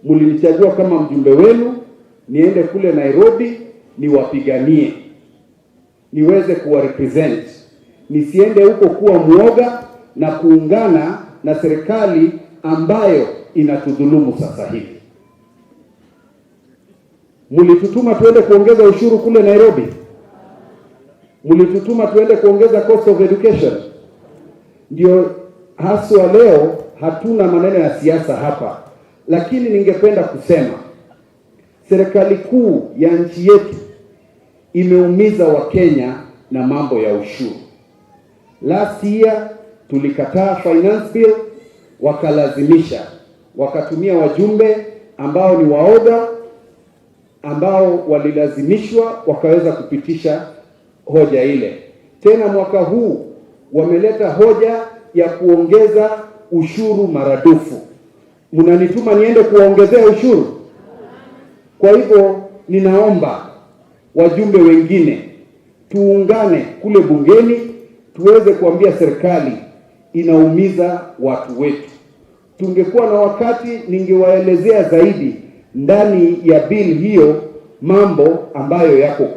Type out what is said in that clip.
Mlinichagua kama mjumbe wenu niende kule Nairobi niwapiganie, niweze kuwarepresent, nisiende huko kuwa mwoga na kuungana na serikali ambayo inatudhulumu sasa hivi. Mlitutuma tuende kuongeza ushuru kule Nairobi? Mlitutuma tuende kuongeza cost of education? Ndio haswa leo hatuna maneno ya siasa hapa, lakini ningependa kusema serikali kuu ya nchi yetu imeumiza Wakenya na mambo ya ushuru. Last year tulikataa finance bill, wakalazimisha, wakatumia wajumbe ambao ni waoga, ambao walilazimishwa wakaweza kupitisha hoja ile. Tena mwaka huu wameleta hoja ya kuongeza ushuru maradufu. Mnanituma niende kuwaongezea ushuru? Kwa hivyo ninaomba wajumbe wengine tuungane kule bungeni tuweze kuambia serikali inaumiza watu wetu. Tungekuwa na wakati ningewaelezea zaidi ndani ya bill hiyo mambo ambayo yako kule.